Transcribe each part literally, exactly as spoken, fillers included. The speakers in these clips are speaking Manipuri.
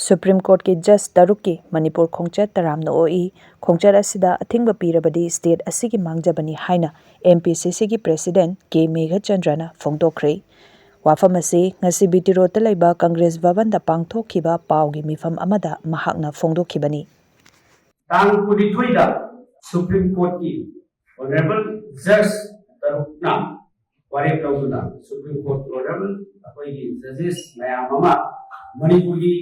ꯁꯨꯄ꯭ꯔꯤꯝ ꯀꯣꯔꯠꯀꯤ ꯖꯖ ꯇꯔꯨꯛꯀꯤ ꯃꯅꯤꯄꯨꯔ ꯈꯣꯡꯆꯠ ꯇꯔꯥꯝꯅ ꯑꯣꯛꯏ꯫ ꯈꯣꯡꯆꯠ ꯑꯁꯤꯗ ꯑꯊꯤꯡꯕ ꯄꯤꯔꯕꯗꯤ ꯁ꯭ꯇꯦꯠ ꯑꯁꯤꯒꯤ ꯃꯥꯡꯖꯕꯅꯤ ꯍꯥꯏꯅ ꯑꯦꯝ ꯄꯤ ꯁꯤ ꯁꯤꯒꯤ ꯄ꯭ꯔꯦꯁꯤꯗꯦꯟꯠ ꯀꯦ ꯃꯦꯘꯆꯟꯗ꯭ꯔꯅ ꯐꯣꯡꯗꯣꯛꯈ꯭ꯔꯦ꯫ ꯋꯥꯐꯝ ꯑꯁꯤ ꯉꯁꯤ ꯕꯤ ꯇꯤ ꯔꯣꯗꯇ ꯂꯩꯕ ꯀꯪꯒ꯭ꯔꯦꯁ ꯚꯕꯟꯗ ꯄꯥꯡꯊꯣꯛꯈꯤꯕ ꯄꯥꯎꯒꯤ ꯃꯤꯐꯝ ꯑꯃꯗ ꯃꯍꯥꯛꯅ ꯐꯣꯡꯗꯣꯛꯈꯤꯕꯅꯤ꯫ ꯇꯥꯡ ꯀꯨꯟꯅꯤꯊꯣꯏꯗ ꯁꯨꯄ꯭ꯔꯤꯝ ꯀꯣꯔꯠꯀꯤ ꯑꯣꯅꯔꯦꯕꯜ ꯖꯖ ꯇꯔꯨꯛꯅ ꯋꯥꯔꯦꯞ ꯂꯧꯗꯨꯅ ꯁꯨꯄ꯭ꯔꯤꯝ ꯀꯣꯔꯠꯀꯤ ꯑꯣꯅꯔꯦꯕꯜ ꯑꯩꯈꯣꯏꯒꯤ ꯖꯖꯦꯁ ꯃꯌꯥꯝ ꯑꯃ ꯃꯅꯤꯄꯨꯔꯒꯤ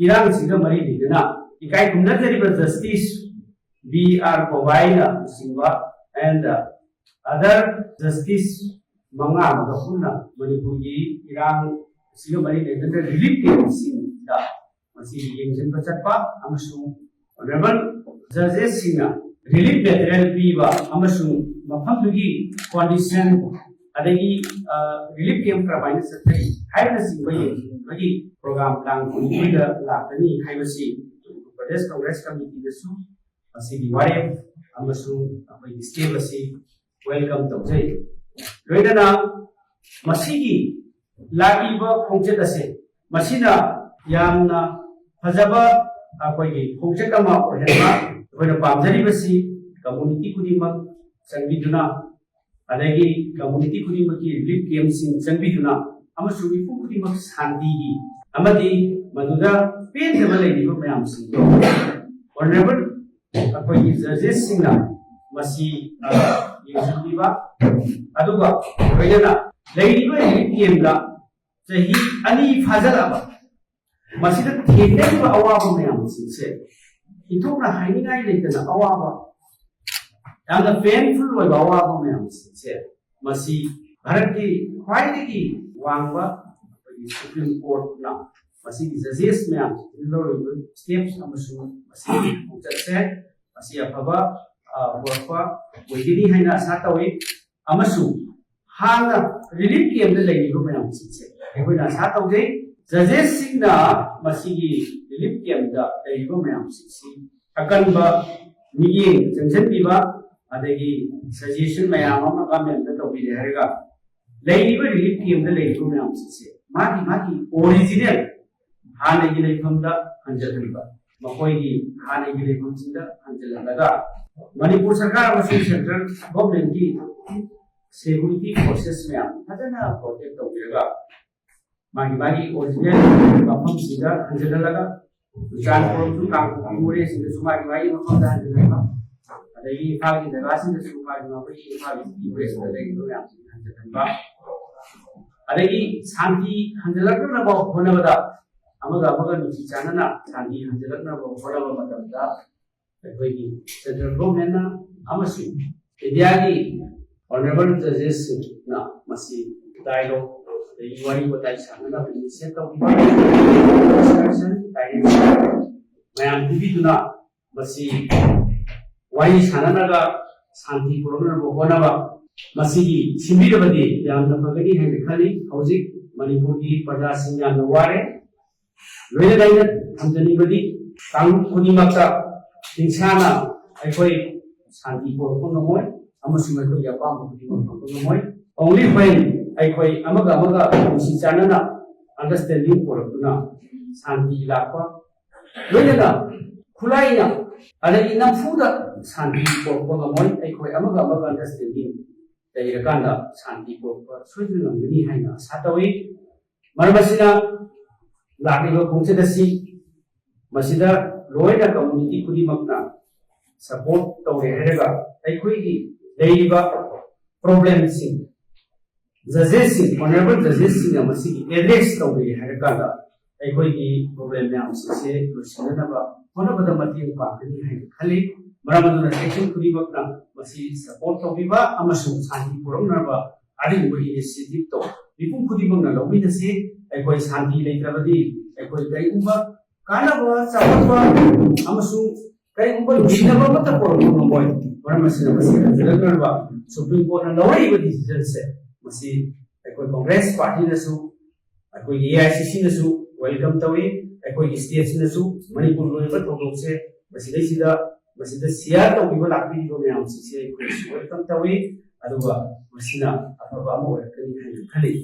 ꯏꯔꯥꯡꯁꯤꯒ ꯃꯔꯤ ꯂꯩꯅꯅ ꯏꯀꯥꯏ ꯈꯨꯝꯅꯖꯔꯤꯕ ꯖꯁꯇꯤꯁ ꯕꯤ ꯑꯥꯔ ꯒꯣꯒꯥꯏꯅ ꯂꯨꯆꯤꯡꯕ and other ꯖꯁꯇꯤꯁ ꯃꯉꯥ ꯑꯃꯒ ꯄꯨꯟꯅ ꯃꯅꯤꯄꯨꯔꯒꯤ ꯏꯔꯥꯡ ꯑꯁꯤꯒ ꯃꯔꯤ ꯂꯩꯅꯅ ꯔꯤꯂꯤꯐ ꯀꯦꯝꯞꯁꯤꯡꯗ ꯃꯁꯤꯒꯤ ꯌꯦꯡꯁꯤꯟꯕ ꯆꯠꯄ ꯑꯃꯁꯨꯡ ꯑꯣꯅꯔꯦꯕꯜ ꯖꯖꯦꯁꯁꯤꯡꯅ ꯔꯤꯂꯤꯐ ꯃꯦꯇꯔꯤꯌꯦꯜ ꯄꯤꯕ ꯑꯃꯁꯨꯡ ꯃꯐꯝꯗꯨꯒꯤ ꯀꯣꯟꯗꯤꯁꯟ ꯑꯗꯒꯤ ꯔꯤꯂꯤꯐ ꯀꯦꯝꯞ ꯀꯔꯝꯍꯥꯏꯅ ꯆꯠꯊꯔꯤ ꯍꯥꯏꯕꯅꯆꯤꯡꯕ ꯌꯦꯡꯁꯤꯟꯕꯒꯤ ꯄ꯭ꯔꯣꯒ꯭ꯔꯥꯝ ꯇꯥꯡ ꯀꯨꯟꯅꯤꯊꯣꯏꯗ ꯂꯥꯛꯀꯅꯤ ꯍꯥꯏꯕꯁꯤ ꯄ꯭ꯔꯗꯦꯁ ꯀꯪꯒ꯭ꯔꯦꯁ ꯀꯃꯤꯇꯤꯗꯁꯨ ꯃꯁꯤꯒꯤ ꯋꯥꯔꯦꯞ ꯑꯃꯁꯨꯡ ꯑꯩꯈꯣꯏꯒꯤ ꯁ꯭ꯇꯦꯞ ꯑꯁꯤ ꯋꯦꯜꯀꯝ ꯇꯧꯖꯩ꯫ ꯂꯣꯏꯅꯅ ꯃꯁꯤꯒꯤ ꯂꯥꯛꯂꯤꯕ ꯈꯣꯡꯆꯠ ꯑꯁꯦ ꯃꯁꯤꯅ ꯌꯥꯝꯅ ꯐꯖꯕ ꯑꯩꯈꯣꯏꯒꯤ ꯈꯣꯡꯆꯠ ꯑꯃ ꯑꯣꯏꯍꯟꯕ ꯑꯩꯈꯣꯏꯅ ꯄꯥꯝꯖꯔꯤꯕꯁꯤ ꯀꯝꯃꯨꯅꯤꯇꯤ ꯈꯨꯗꯤꯡꯃꯛ ꯆꯪꯕꯤꯗꯨꯅ ꯑꯗꯒꯤ ꯀꯝꯃꯨꯅꯤꯇꯤ ꯈꯨꯗꯤꯡꯃꯛꯀꯤ ꯔꯤꯂꯤꯐ ꯀꯦꯝꯞꯁꯤꯡ ꯆꯪꯕꯤꯗꯨꯅ ꯑꯃꯁꯨꯡ ꯃꯤꯄꯨꯝ ꯈꯨꯗꯤꯡꯃꯛ ꯁꯥꯟꯇꯤꯒꯤ ꯑꯃꯗꯤ ꯃꯗꯨꯗ ꯄꯦꯟꯗꯕ ꯂꯩꯔꯤꯕ ꯃꯌꯥꯝꯁꯤꯡꯗꯣ ꯑꯣꯅꯔꯦꯕꯜ ꯑꯩꯈꯣꯏꯒꯤ ꯖꯖꯦꯁꯁꯤꯡꯅ ꯃꯁꯤ ꯌꯦꯡꯁꯤꯟꯕꯤꯕ ꯑꯗꯨꯒ ꯂꯣꯏꯅꯅ ꯂꯩꯔꯤꯕ ꯔꯤꯂꯤꯐ ꯀꯦꯝꯞꯇ ꯆꯍꯤ ꯑꯅꯤ ꯐꯥꯖꯤꯜꯂꯛꯑꯕ ꯃꯁꯤꯗ ꯊꯦꯡꯅꯔꯤꯕ ꯑꯋꯥꯕ ꯃꯌꯥꯝꯁꯤꯡꯁꯦ ꯏꯊꯣꯛꯅ ꯍꯥꯏꯅꯤꯡꯉꯥꯏ ꯂꯩꯇꯅ ꯑꯋꯥꯕ ꯌꯥꯝꯅ ꯄꯦꯟꯐꯨꯜ ꯑꯣꯏꯕ ꯑꯋꯥꯕ ꯃꯌꯥꯝꯁꯤꯡꯁꯦ ꯃꯁꯤ ꯚꯥꯔꯠꯀꯤ ꯈ꯭ꯋꯥꯏꯗꯒꯤ ꯋꯥꯡꯕ ꯑꯩꯈꯣꯏꯒꯤ ꯁꯨꯄ꯭ꯔꯤꯝ ꯀꯣꯔꯠꯅ ꯃꯁꯤꯒꯤ ꯖꯖꯦꯁ ꯃꯌꯥꯝꯁꯤꯡꯁꯤꯅ ꯂꯧꯔꯤꯕ ꯁ꯭ꯇꯦꯞꯁ ꯑꯃꯁꯨꯡ ꯃꯁꯤꯒꯤ ꯈꯣꯡꯆꯠꯁꯦ ꯃꯁꯤ ꯑꯐꯕ ꯄꯨꯔꯛꯄ ꯑꯣꯏꯒꯅꯤ ꯍꯥꯏꯅ ꯑꯁꯥ ꯇꯧꯏ꯫ ꯑꯃꯁꯨꯡ ꯍꯥꯟꯅ ꯔꯤꯂꯤꯐ ꯀꯦꯝꯞꯇ ꯂꯩꯔꯤꯕ ꯃꯌꯥꯝꯁꯤꯡꯁꯦ ꯑꯩꯈꯣꯏꯅ ꯑꯁꯥ ꯇꯧꯖꯩ ꯖꯖꯦꯁꯁꯤꯡꯅ ꯃꯁꯤꯒꯤ ꯔꯤꯂꯤꯐ ꯀꯦꯝꯞꯇ ꯂꯩꯔꯤꯕ ꯃꯌꯥꯝꯁꯤꯡꯁꯤ ꯑꯀꯟꯕ ꯃꯤꯠꯌꯦꯡ ꯆꯪꯁꯤꯟꯕꯤꯕ ꯑꯗꯒꯤ ꯁꯖꯦꯁꯟ ꯃꯌꯥꯝ ꯑꯃ ꯒꯃꯦꯟꯗ ꯇꯧꯕꯤꯔꯦ ꯍꯥꯏꯔꯒ ꯂꯩꯔꯤꯕ ꯔꯤꯂꯤꯐ ꯀꯦꯝꯞꯇ ꯂꯩꯔꯤꯕ ꯃꯌꯥꯝꯁꯤꯡꯁꯦ ꯃꯥꯒꯤ ꯃꯥꯒꯤ ꯑꯣꯔꯤꯖꯤꯅꯦꯜ ꯍꯥꯟꯅꯒꯤ ꯂꯩꯐꯝꯗ ꯍꯟꯖꯤꯜꯍꯟꯕ, ꯃꯈꯣꯏꯒꯤ ꯍꯥꯟꯅꯒꯤ ꯂꯩꯐꯝꯁꯤꯡꯗ ꯍꯟꯖꯤꯜꯍꯜꯂꯒ ꯃꯅꯤꯄꯨꯔ ꯁꯔꯀꯥꯔ ꯑꯃꯁꯨꯡ central governmentꯀꯤ security forces ꯃꯌꯥꯝ ꯐꯖꯅ protect ꯇꯧꯕꯤꯔꯒ ꯃꯥꯒꯤ ꯃꯥꯒꯤ original ꯃꯐꯝꯁꯤꯡꯗ ꯍꯟꯖꯤꯜꯍꯜꯂꯒ ꯆꯨꯔꯆꯥꯟꯄꯨꯔꯁꯨ ꯀꯥꯡꯄꯣꯛꯄꯤ ꯃꯣꯔꯦꯁꯤꯡꯗꯁꯨ ꯃꯥꯒꯤ ꯃꯥꯒꯤ ꯃꯐꯝꯗ ꯍꯟꯖꯤꯜꯍꯟꯕ, ꯑꯗꯒꯤ ꯏꯝꯐꯥꯜꯒꯤ ꯖꯒꯥꯁꯤꯡꯗꯁꯨ ꯃꯥꯒꯤ ꯃꯥꯒꯤ ꯏꯝꯐꯥꯜꯒꯤ ꯃꯣꯔꯦꯁꯤꯡꯗ ꯂꯩꯔꯤꯕ ꯃꯌꯥꯝꯁꯤꯡ ꯍꯟꯖꯤꯜꯍꯟꯕ, ꯑꯗꯒꯤ ꯁꯥꯟꯇꯤ ꯍꯟꯖꯤꯜꯂꯛꯅꯕ ꯍꯣꯠꯅꯕꯗ ꯑꯃꯒ ꯑꯃꯒ ꯅꯨꯡꯁꯤ ꯆꯥꯟꯅꯅ ꯁꯥꯟꯇꯤ ꯍꯟꯖꯤꯜꯂꯛꯅꯕ ꯍꯣꯠꯅꯕ ꯃꯇꯝꯗ ꯑꯩꯈꯣꯏꯒꯤ central governmentꯅ ꯑꯃꯁꯨꯡ ꯏꯟꯗꯤꯌꯥꯒꯤ honourable judgesꯁꯤꯡꯅ ꯃꯁꯤ dialogue ꯑꯗꯒꯤ ꯋꯥꯔꯤ ꯋꯥꯇꯥꯏ ꯁꯥꯟꯅꯅꯕ initiate ꯇꯧꯕꯤꯕ, discussion, direction ꯃꯌꯥꯝ ꯄꯤꯕꯤꯗꯨꯅ ꯃꯁꯤ ꯋꯥꯔꯤ ꯁꯥꯟꯅꯅꯕ, ꯁꯥꯟꯇꯤ ꯄꯨꯔꯛꯅꯕ ꯍꯣꯠꯅꯕ ꯃꯁꯤꯒꯤ ꯁꯤꯟꯕꯤꯔꯕꯗꯤ ꯌꯥꯝꯅ ꯐꯒꯅꯤ ꯍꯥꯏꯅ ꯈꯜꯂꯤ꯫ ꯍꯧꯖꯤꯛ ꯃꯅꯤꯄꯨꯔꯒꯤ ꯄ꯭ꯔꯖꯥꯁꯤꯡ ꯌꯥꯝꯅ ꯋꯥꯔꯦ꯫ ꯂꯣꯏꯅ ꯂꯣꯏꯅ ꯊꯝꯖꯅꯤꯡꯕꯗꯤ ꯀꯥꯡꯂꯨꯞ ꯈꯨꯗꯤꯡꯃꯛꯇ ꯍꯤꯡꯁꯥꯅ ꯑꯩꯈꯣꯏ ꯁꯥꯟꯇꯤ ꯄꯨꯔꯛꯄ ꯉꯝꯃꯣꯏ ꯑꯃꯁꯨꯡ ꯑꯩꯈꯣꯏꯒꯤ ꯑꯄꯥꯝꯕ ꯈꯨꯗꯤꯡꯃꯛ ꯐꯪꯕ ꯉꯝꯃꯣꯏ꯫ Only when ꯑꯩꯈꯣꯏ ꯑꯃꯒ ꯑꯃꯒ ꯅꯨꯡꯁꯤ ꯆꯥꯟꯅꯅ understanding ꯄꯨꯔꯛꯇꯨꯅ ꯁꯥꯟꯇꯤ ꯂꯥꯛꯄ, ꯂꯣꯏꯅꯅ ꯈꯨꯠꯂꯥꯏꯅ ꯑꯗꯒꯤ ꯅꯝꯐꯨꯗ ꯁꯥꯟꯇꯤ ꯄꯨꯔꯛꯄ ꯉꯝꯃꯣꯏ꯫ ꯑꯩꯈꯣꯏ ꯑꯃꯒ ꯑꯃꯒ understanding ꯂꯩꯔꯀꯥꯟꯗ ꯁꯥꯟꯇꯤ ꯄꯨꯔꯛꯄ ꯁꯣꯏꯗꯅ ꯉꯝꯒꯅꯤ ꯍꯥꯏꯅ ꯑꯁꯥ ꯇꯧꯏ꯫ ꯃꯔꯝ ꯑꯁꯤꯅ ꯂꯥꯛꯂꯤꯕ ꯈꯣꯡꯆꯠ ꯑꯁꯤ ꯃꯁꯤꯗ ꯂꯣꯏꯅ community ꯈꯨꯗꯤꯡꯃꯛꯅ support ꯇꯧꯔꯦ ꯍꯥꯏꯔꯒ ꯑꯩꯈꯣꯏꯒꯤ ꯂꯩꯔꯤꯕ problemꯁꯤꯡ judgesꯁꯤꯡ, honourable judgesꯁꯤꯡꯅ ꯃꯁꯤꯒꯤ address ꯇꯧꯕꯤꯔꯦ ꯍꯥꯏꯔꯀꯥꯟꯗ ꯑꯩꯈꯣꯏꯒꯤ problem ꯃꯌꯥꯝꯁꯤꯡꯁꯦ ꯂꯣꯏꯁꯤꯟꯅꯅꯕ ꯍꯣꯠꯅꯕꯗ ꯃꯇꯦꯡ ꯄꯥꯡꯒꯅꯤ ꯍꯥꯏꯅ ꯈꯜꯂꯤ꯫ ꯃꯔꯝ ꯑꯗꯨꯅ section ꯈꯨꯗꯤꯡꯃꯛꯅ ꯃꯁꯤ support ꯇꯧꯕꯤꯕ ꯑꯃꯁꯨꯡ ꯁꯥꯟꯇꯤ ꯄꯨꯔꯛꯅꯕ ꯑꯗꯨꯒꯨꯝꯕ initiativeꯇꯣ ꯃꯤꯄꯨꯝ ꯈꯨꯗꯤꯡꯃꯛꯅ ꯂꯧꯃꯤꯟꯅꯁꯤ꯫ ꯑꯩꯈꯣꯏ ꯁꯥꯟꯇꯤ ꯂꯩꯇ꯭ꯔꯕꯗꯤ ꯑꯩꯈꯣꯏ ꯀꯔꯤꯒꯨꯝꯕ ꯀꯥꯟꯅꯕ, ꯆꯥꯎꯈꯠꯄ ꯑꯃꯁꯨꯡ ꯀꯔꯤꯒꯨꯝꯕ ꯂꯣꯏꯁꯤꯟꯅꯕ ꯑꯃꯠꯇ ꯄꯨꯔꯛꯄ ꯉꯝꯃꯣꯏ꯫ ꯃꯔꯝ ꯑꯁꯤꯅ ꯃꯁꯤ ꯍꯟꯖꯤꯜꯂꯛꯅꯕ Supreme Courtꯅ ꯂꯧꯔꯛꯏꯕ decisionꯁꯦ ꯃꯁꯤ ꯑꯩꯈꯣꯏ Congress partyꯅꯁꯨ, ꯑꯩꯈꯣꯏꯒꯤ AICCꯅꯁꯨ welcome ꯇꯧꯏ꯫ ꯑꯩꯈꯣꯏꯒꯤ stateꯁꯤꯅꯁꯨ ꯃꯅꯤꯄꯨꯔꯒꯤ ꯑꯣꯏꯕ ꯊꯧꯗꯣꯛꯁꯦ ꯃꯁꯤꯗꯩꯁꯤꯗ ꯃꯁꯤꯗ share ꯇꯧꯕꯤꯕ ꯂꯥꯛꯄꯤꯔꯤꯕ ꯃꯌꯥꯝꯁꯤꯡꯁꯦ ꯑꯩꯈꯣꯏꯅꯁꯨ welcome ꯇꯧꯏ꯫ ꯑꯗꯨꯒ ꯃꯁꯤꯅ ꯑꯐꯕ ꯑꯃ ꯑꯣꯏꯔꯛꯀꯅꯤ ꯍꯥꯏꯅ ꯈꯜꯂꯤ꯫